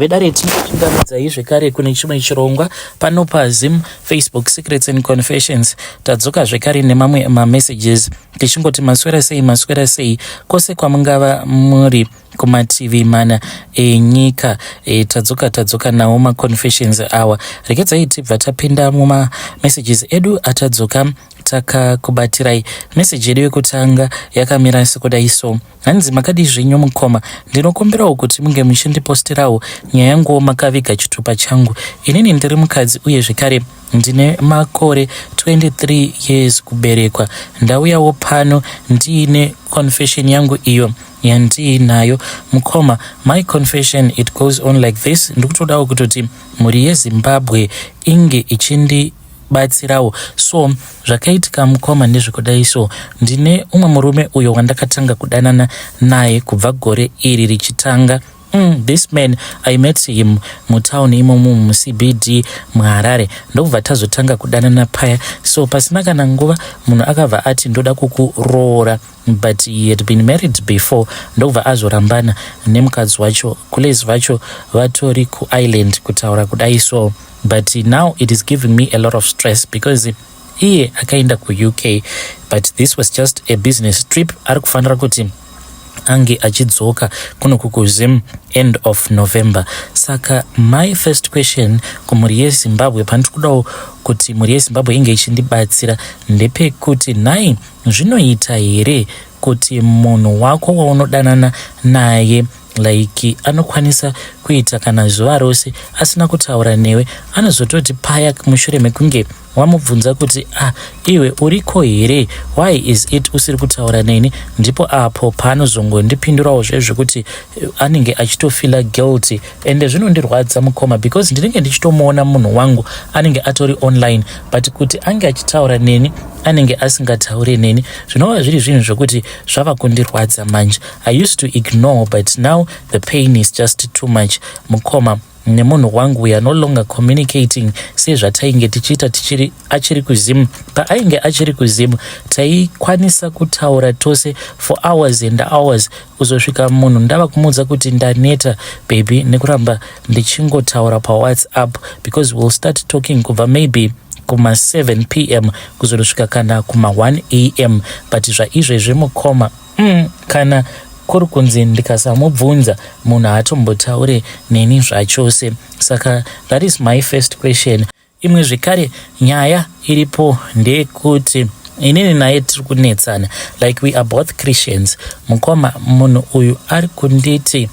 Vedare tinokuchingamidzai zvekare kune chimwe chirongwa pano paZim Facebook Secrets and Confessions. Tadzoka zvekare nemamwe mamessages tichingoti maswera sei, maswera sei kwose kwamungava muri kumativi mana enyika. Tadzoka tadzoka nawo maconfessions awa. Regedzai tibva tapinda mumamessages edu atadzoka takakubatirai. Message yedu yekutanga yakamira sekudai so. Hanzi makadii zvenyu mukoma, ndinokumbirawo kuti munge muchindiposterawo nyaya yanguwo makaviga chitupa changu. Inini ndiri mukadzi uye zvekare ndine makore 23 years kuberekwa. Ndauyawo pano ndiine confession yangu iyo yandiinayo. Mukoma, my confession it goes on like this. Ndikutodawo kutoti mhuri yeZimbabwe inge ichindi batsirawo. So zvakaitika mukoma ndezvekudai so, ndine umwe murume uyo wandakatanga kudanana naye kubva gore iri richitanga. This man, I met him mutown imomo muCBD muHarare, ndokubva tazotanga kudanana paya. So pasina kana nguva munhu akabva ati ndoda kukuroora, but he had been married before, ndokubva azorambana nemukadzi wacho. Kulezi vacho vatori kuIreland kutaura kudai so, but now it is giving me a lot of stress because iye akaenda kuUK, but this was just a business trip. Ari kufanira kuti ange achidzoka kunoku kuZim end of November. Saka my first question kumhuri yeZimbabwe, pandiri kudawo kuti mhuri yeZimbabwe inge ichindibatsira, ndepekuti nhai, zvinoita here kuti munhu wako waunodanana naye, like anokwanisa kuita kana zuva rose asina kutaura newe, anozototi paya mushure mekunge wamubvunza kuti, "Ah, iwe uriko here? Why is it usiri kutaura neni?" ndipo apo paanozongondipindurawo zvezvekuti anenge achitofeela guilty? Ende zvinondirwadza mukoma, because ndinenge ndichitomuona munhu wangu anenge atori online, but kuti ange achitaura neni anenge asingatauri neni, zvinova zviri zvinhu zvokuti zvava kundirwadza manje. I used to ignore, but now the pain is just too much. Mukoma, nemunhu wangu we are no longer communicating sezvatainge tichiita tichiri achiri kuZimu. Paainge achiri kuZimu taikwanisa kutaura tose for hours and hours, kuzosvika munhu ndava kumuudza kuti ndaneta baby nekuramba ndichingotaura paWhatsApp, because we'll start talking kubva maybe kuma7 p.m. kuzondosvika kana kuma1 a.m. But zvaizvezvi mukoma, kana kuri kunzi ndikasamubvunza munhu haatombotaure neni zvachose. Saka that is my first question. Imwe zvekare nyaya iripo ndeyekuti inini naye tiri kunetsana. Like, we are both Christians mukoma. Munhu uyu ari kunditi,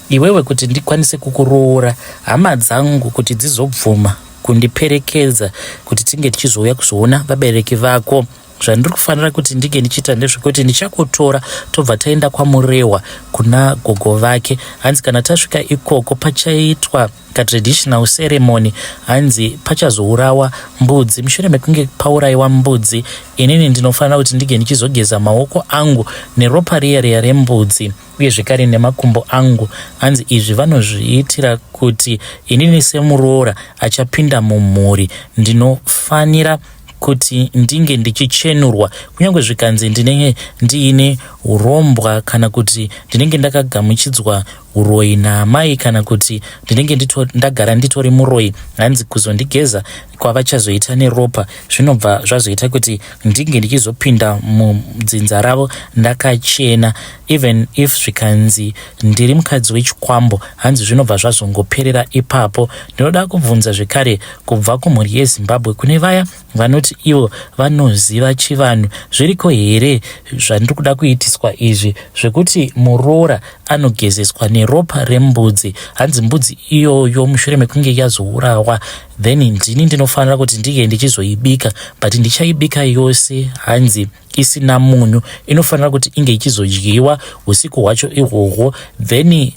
"Iwewe, kuti ndikwanise kukuroora, hama dzangu kuti dzizobvuma kundiperekedza kuti tinge tichizouya kuzoona vabereki vako, zvandiri kufanira kuti ndinge ndichiita ndezvekuti ndichakutora tobva taenda kwaMurehwa kuna gogo vake." Hanzi kana tasvika ikoko pachaitwa katraditional ceremony, hanzi pachazourawa mbudzi. Mushure mekunge paurayiwa mbudzi, inini ndinofanira kuti ndinge ndichizogeza maoko angu neropa riya riya rembudzi uye zvekare nemakumbo angu. Hanzi izvi vanozviitira kuti inini semuroora achapinda mumhuri ndinofanira kuti ndinge ndichichenurwa, kunyange zvikanzi ndinenge ndiine urombwa kana kuti ndinenge ndakagamuchidzwa uroyi naamai kana kuti ndinenge ndagara nditori muroyi. Hanzi kuzondigeza kwavachazoita neropa zvinobva zvazoita kuti ndinge ndichizopinda mudzinza ravo ndakachena, even if zvikanzi ndiri mukadzi wechikwambo. Hanzi zvinobva zvazongoperera ipapo. Ndinoda kubvunza zvekare kubva kumhuri yeZimbabwe, kune vaya vanoti ivo vanoziva chivanhu, zviriko here zvandiri kuda kuitiswa izvi zvekuti muroora anogezeswa neropa rembudzi? Hanzi mbudzi iyoyo mushure mekunge yazourawa, then ndini ndinofanira kuti ndinge ndichizoibika, but ndichaibika yose, hanzi isina munyu. Inofanira kuti inge ichizodyiwa usiku hwacho ihwohwo, then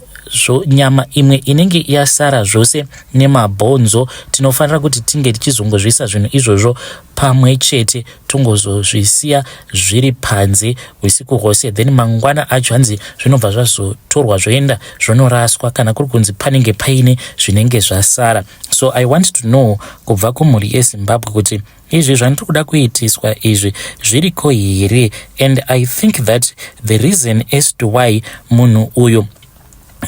zvo nyama imwe inenge yasara zvose nemabhonzo tinofanira kuti tinge tichizongozviisa zvinhu izvozvo pamwe chete, tongozozvisiya zviri panze usiku hwose. Then mangwana acho hanzi zvinobva zvazotorwa zvoenda zvonoraswa, kana kuri kunzi panenge paine zvinenge zvasara. So I want to know kubva kumhuri yeZimbabwe kuti izvi zvandiri kuda kuitiswa izvi zviriko here? And I think that the reason as to why munhu uyu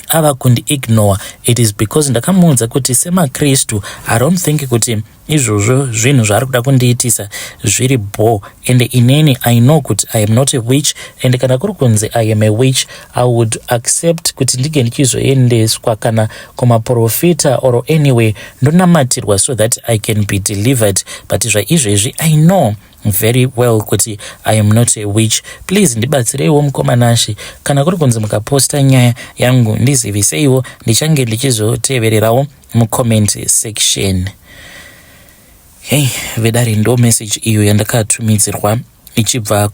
Ava kundiignore, it is because ndakamuudza kuti semaKristu I don't think kuti izvozvo zvinhu zvaari kuda kundiitisa zviri bho, and inini I know kuti I am not a witch, and kana kuri kunzi I am a witch, I would accept kuti ndinge ndichizoendeswa kana kumaprofita or anyway ndonamatirwa so that I can be delivered. But zvaizvezvi I know very well kuti I am not a witch. Please ndibatsireiwo, mukoma Nashe. Kana kuri kunzi mukaposta nyaya yangu, ndiziviseiwo, ndichange ndichizotevererawo mucomment section. Hei vedare, ndo message iyo yandakatumidzirwa ichibva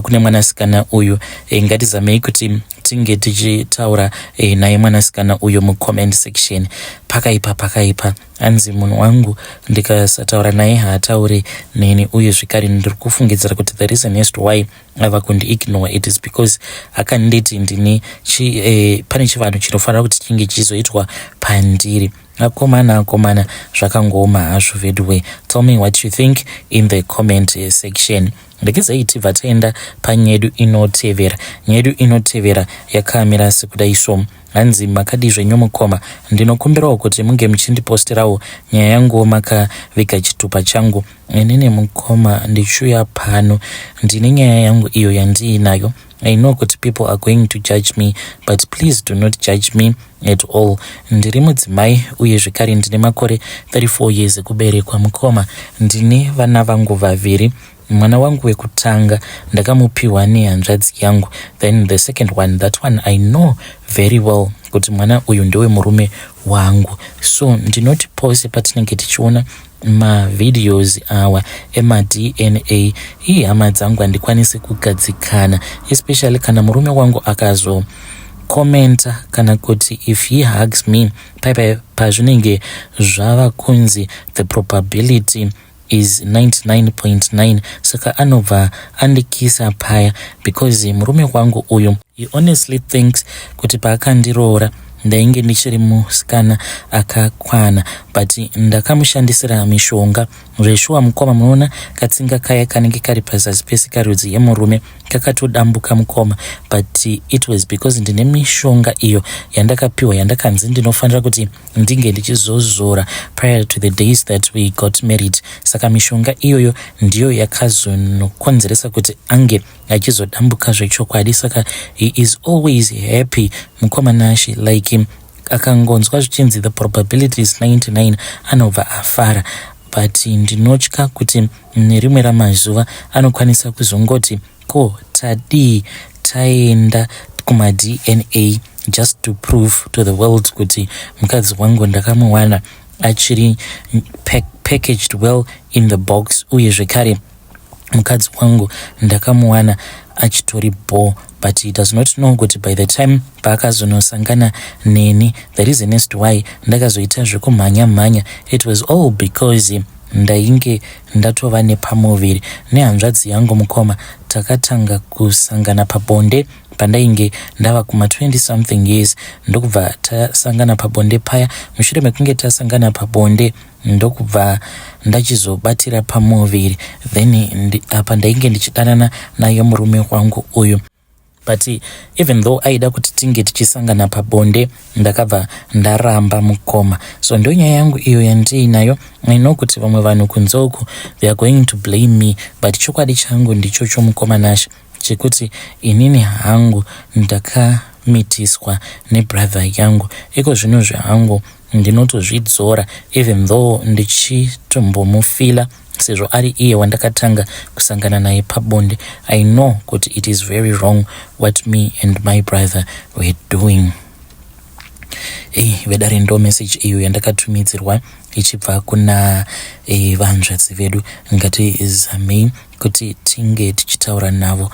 kune mwanasikana uyu. Ngatizamei kuti tinge tichitaura naye mwanasikana uyu mucomment section. Pakaipa, pakaipa. Anzi munhu wangu ndikasataura naye haatauri neni, uye zvekare ndiri kufungidzira kuti the reason as to why ava kundiignore, it is because akanditi ndini pane chivanhu chinofanira kuti chinge chizoitwa pandiri. Akomana, akomana, zvakangooma hazvo veduwe. Tell me what you think in the comment section. Ndekizai tibva taenda panyedu inotevera. Nyedu inotevera yakamira sekudai so. Hanzi, "Makadi zvenyu mukoma? Ndinokumbirawo kuti munge muchindiposterawo nyaya yangu makaviga chitupa changu. Inini mukoma ndichiuya pano ndine nyaya yangu iyo yandiinayo. I know kuti people are going to judge me, but please do not judge me at all. Ndiri mudzimai uye zvekare ndine makore 34 years ekuberekwa. Mukoma, ndine vana vangu vaviri. Mwana wangu wekutanga ndakamupiwa nehanzvadzi yangu, then the second one, that one I know very well kuti mwana uyu ndewemurume wangu. So ndinoti pose patinenge tichiona mavideos awa emaDNA, ii, hama dzangu, handikwanisi kugadzikana, especially kana murume wangu akazokomenta kana kuti if he hugs me paipai pazvinenge zvava kunzi the probability is 99.9. Saka anobva andikisa paya because murume wangu uyu, he honestly thinks kuti paakandiroora ndainge ndichiri musikana akakwana, but ndakamushandisira mishonga zveshuwa. Mukoma, munoona katsinga kaya kanenge kari pazasi pesikarudzi yemurume kakatodambuka, mukoma, but it was because ndine mishonga iyo yandakapiwa yandakanzi ndinofanira kuti ndinge ndichizozora prior to the days that we got married. Saka mishonga iyoyo ndiyo yakazonokonzeresa kuti ange achizodambuka zvechokwadi. Saka he is always happy, mukoma Nashe, like akangonzwa zvichinzi the probability is 99, anobva afara. But ndinotya kuti nerimwe ramazuva anokwanisa kuzongoti, ko tadii taenda kumaDNA just to prove to the world kuti mukadzi wangu ndakamuwana achiri packaged well in the box, uye zvekare mukadzi wangu ndakamuwana achitori bho. But he does not know kuti by the time paakazonosangana neni, the reason as to why ndakazoita zvekumhanya mhanya, it was all because ndainge ndatova nepamuviri nehanzvadzi yangu. Mukoma, takatanga kusangana pabonde pandainge ndava kuma20 something years. Ndokubva tasangana pabonde paya. Mushure mekunge tasangana pabonde, ndokubva ndachizobatira pamuviri. Then apa ndainge ndichidanana naye murume wangu uyu, but even though aida kuti tinge tichisangana pabonde, ndakabva ndaramba, mukoma. So ndo nyaya yangu iyo yandiinayo. I know kuti vamwe vanhu kunze uku, they are going to blame me, but chokwadi changu ndichocho, mukoma Nashe, chekuti inini hangu ndakamitiswa nebrother yangu. Iko zvino zvehangu ndinotozvidzora, even though ndichitombomufila sezvo ari iye wandakatanga kusangana naye pabonde. I know kuti it is very wrong what me and my brother were doing." Ei vedare, ndo message iyo yandakatumidzirwa ichibva kuna vanzvadzi vedu. Ngatizamei kuti tinge tichitaura navo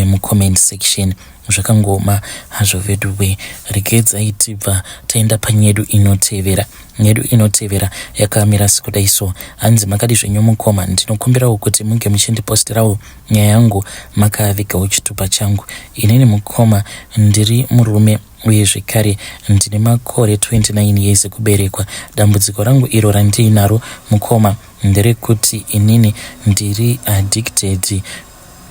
mucomment section. Zvakangoma hazvo veduwe. Regedzai tibva taenda panyedu inotevera. Nyedu inotevera yakamira sekudai so. Hanzi, "Makadi zvenyu mukoma? Ndinokumbirawo kuti munge muchindiposterawo nyaya yangu makavigawo chitupa changu. Inini mukoma ndiri murume uye zvekare ndine makore 29 years ekuberekwa. Dambudziko rangu iro randiinaro, mukoma, nderekuti inini ndiri addicted.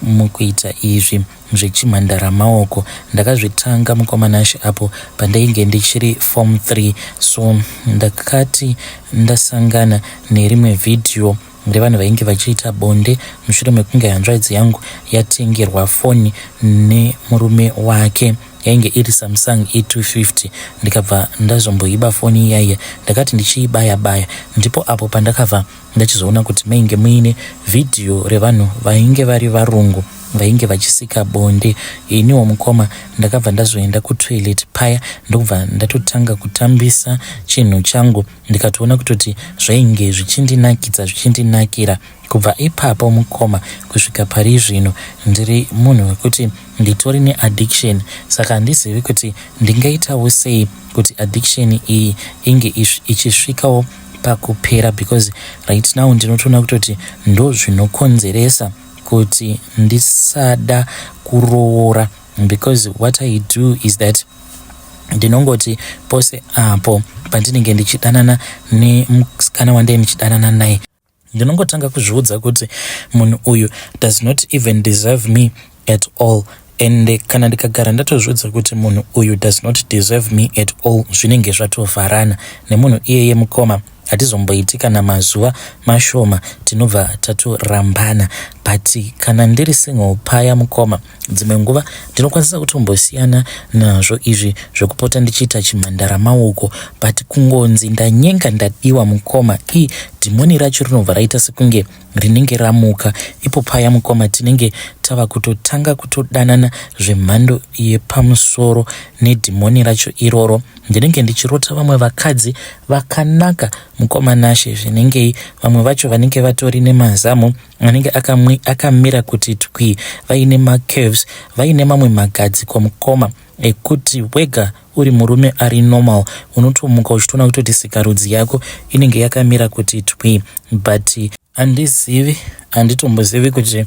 mukuita izvi zvechimhandara maoko. Ndakazvitanga mukoma Nashe apo pandainge ndichiri form 3 so ndakati ndasangana nerimwe vhidhiyo revanhu vainge vachiita bonde mushure mekunge hanzvadzi yangu yatengerwa foni nemurume wake yainge iri Samsung E250 ndikabva ndazomboiba foni iyaiya ndakati ndichiibaya baya ndipo apo pandakabva ndachizoona kuti mainge muine vhidhiyo revanhu vainge vari varungu vainge vachisika bonde iniwo mukoma ndakabva ndazoenda kutoilet paya ndokubva ndatotanga kutambisa chinhu changu ndikatoona kutoti zvainge zvichindinakidza zvichindinakira kubva ipapo mukoma kusvika pari zvino ndiri munhu wekuti nditori neaddiction saka handizivi kuti ndingaitawo sei kuti addiction iyi inge ichisvikawo pakupera because right now ndinotoona kutoti ndozvinokonzeresa kuti ndisada kuroora because what I do is that ndinongoti pose apo pandinenge ndichidanana nemusikana wandee ndichidanana naye ndinongotanga kuzviudza kuti munhu uyu does not even deserve me at all and kana ndikagara ndatozviudza kuti munhu uyu does not deserve me at all zvinenge zvatovharana nemunhu iyeye mukoma hatizomboiti kana mazuva mashoma tinobva tatorambana but kana ndiri single paya mukoma dzimwe nguva ndinokwanisa kutombosiyana nazvo izvi zvekupota ndichiita chimhandara maoko but kungonzi ndanyenga ndadiwa mukoma i dhimoni racho rinobva raita sekunge rinenge ramuka ipo paya mukoma tinenge tava kutotanga kutodanana zvemhando yepamusoro nedhimoni racho iroro ndinenge ndichirota vamwe vakadzi vakanaka mukoma Nashe zvinengei vamwe vacho vanenge vatori nemazamu anenge akamira kuti twi vaine macurves vaine mamwe magadziko mukoma ekuti wega uri murume ari normal unotomuka uchitoona kutoti sikarudzi yako inenge yakamira kuti twi but handizivi handitombozivi kuti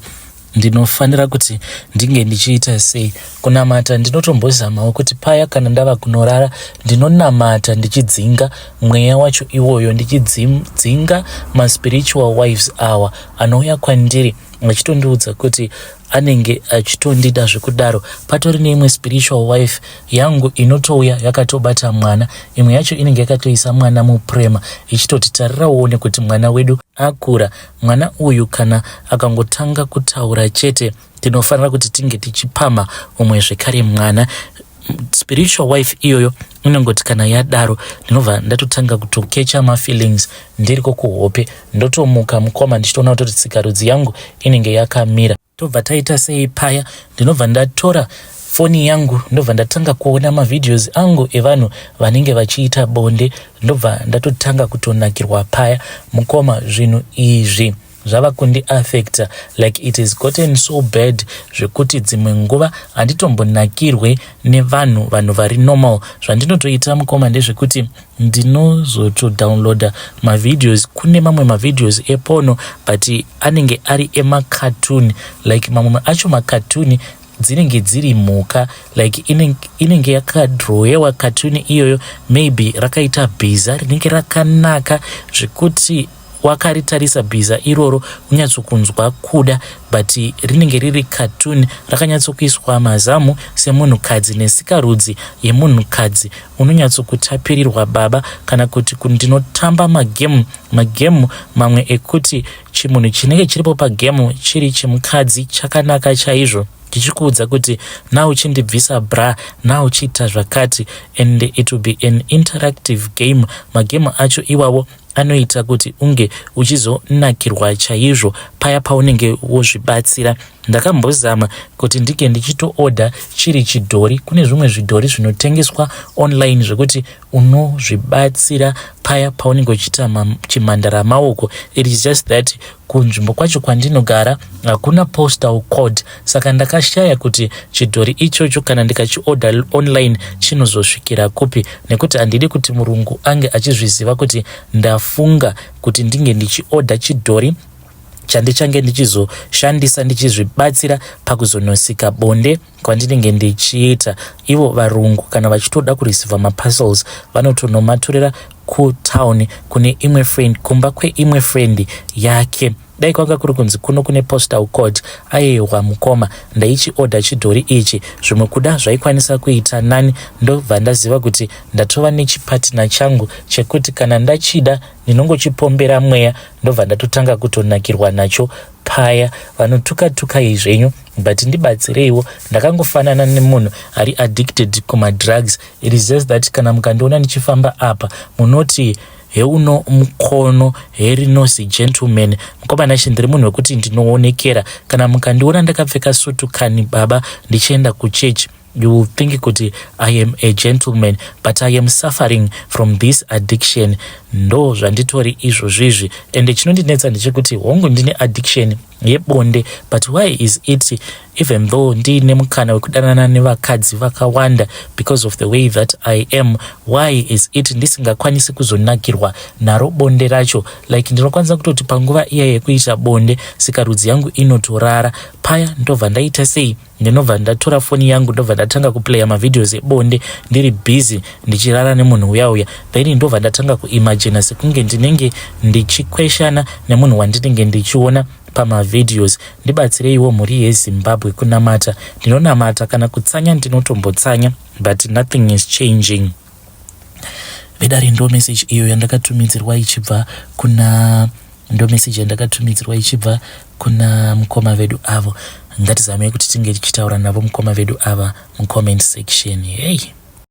ndinofanira kuti ndinge ndichiita sei kunamata ndinotombozamawo kuti paya kana ndava kunorara ndinonamata ndichidzinga mweya wacho iwoyo ndichidzinga maspiritual wives awa anouya kwandiri achitondiudza kuti anenge achitondida zvekudaro patori neimwe spiritual wife yangu inotouya yakatobata mwana imwe yacho inenge yakatoisa mwana mupram ichitoti tarira uone kuti mwana wedu akura mwana uyu kana akangotanga kutaura chete tinofanira kuti tinge tichipamha umwe zvekare mwana spiritual wife iyoyo inongoti kana yadaro ndinobva ndatotanga kutokecha mafeelings ndiriko kuhope ndotomuka mukoma ndichitoona kutoti tsikarudzi yangu inenge yakamira tobva taita sei paya ndinobva ndatora foni yangu ndobva ndatanga kuona mavideos angu evanhu vanenge vachiita bonde ndobva ndatotanga kutonakirwa paya mukoma zvinhu izvi zvava kundiafecta like it is gotten so bad zvekuti dzimwe nguva handitombonakirwe nevanhu vanhu vari normal zvandinotoita mukoma ndezvekuti ndinozotodownloada mavideos kune mamwe mavideos eporno but anenge ari emacartoon like mamwe acho macartoon dzinenge dziri mhuka like inenge yakadrowewa cartoon iyoyo maybe rakaita bhiza rinenge rakanaka zvekuti wakaritarisa bhiza iroro unyatsokunzwa kuda but rinenge riri cartoon rakanyatsokuiswa mazamu semunhukadzi nesikarudzi yemunhukadzi unonyatsokutapirirwa baba kana kuti ndinotamba magemu magemu mamwe ekuti chimunhu chinenge chiripo pagemu chiri chemukadzi chakanaka chaizvo ndichikuudza kuti now chindibvisa bra now chiita zvakati and it will be an interactive game magemu acho iwawo anoita kuti unge uchizonakirwa chaizvo paya paunenge wozvibatsira ndakambozama kuti ndinge ndichitoodha chiri chidhori kune zvimwe zvidhori zvinotengeswa online zvekuti unozvibatsira paya paunenge uchiita chimhandara maoko it is just that kunzvimbo kwacho kwandinogara hakuna postal code saka ndakashaya kuti chidhori ichocho kana ndikachiodha online chinozosvikira kupi nekuti handidi kuti murungu ange achizviziva kuti ndafunga kuti ndinge ndichiodha chidhori chandichange ndichizoshandisa ndichizvibatsira pakuzonosika bonde kwandinenge ndichiita ivo varungu kana vachitoda kureceiva maparcels vanotonomatorera Kutown kune imwe friend, kumba kweimwe friend yake. Dai kwanga kuri kunzi kuno kune postal code, aiwa mukoma, ndaichiodha chidhori ichi. Zvimwe kuda zvaikwanisa kuita nani. Ndobva ndaziva kuti ndatova nechipatina changu chekuti kana ndachida ndinongochipombera mweya, ndobva ndatotanga kutonakirwa nacho paya. Vanotuka tukai zvenyu, but ndibatsireiwo. Ndakangofanana nemunhu ari addicted kumadrugs. It is just that kana mukandiona ndichifamba apa, munoti heuno mukono herinosi gentleman. Mukoma Nashe, ndiri munhu wekuti ndinoonekera. Kana mukandiona ndakapfeka sutu kani baba, ndichienda kuchechi, you will think kuti I am a gentleman, but I am suffering from this addiction. Ndo zvanditori izvozvizvi. Ende chinondinetsa ndechekuti hongu, ndine addiction yebonde, but why is it, even though ndiine mukana wekudanana nevakadzi vakawanda because of the way that I am, why is it ndisingakwanisi kuzonakirwa naro bonde racho? Like, ndinokwanisa kutoti panguva iya yekuita bonde, sikarudzi yangu inotorara paya. Ndobva ndaita sei? Ndinobva ndatora foni yangu, ndobva ndatanga kuplaya mavideos ebonde ndiri busy ndichirara nemunhu uya uya. Then ndobva ndatanga kuimagina sekunge ndinenge ndichikweshana nemunhu wandinenge ndichiona pamavideos. Ndibatsireiwo, mhuri yeZimbabwe. Kunamata ndinonamata, kana kutsanya ndinotombotsanya, but nothing is changing. Vedare, ndo message iyo yandakatumidzirwa ichibva kuna, ndo message yandakatumidzirwa ichibva kuna mukoma vedu avo. Ngatizamei kuti tinge tichitaura navo mukoma vedu ava mucomment section. Hey.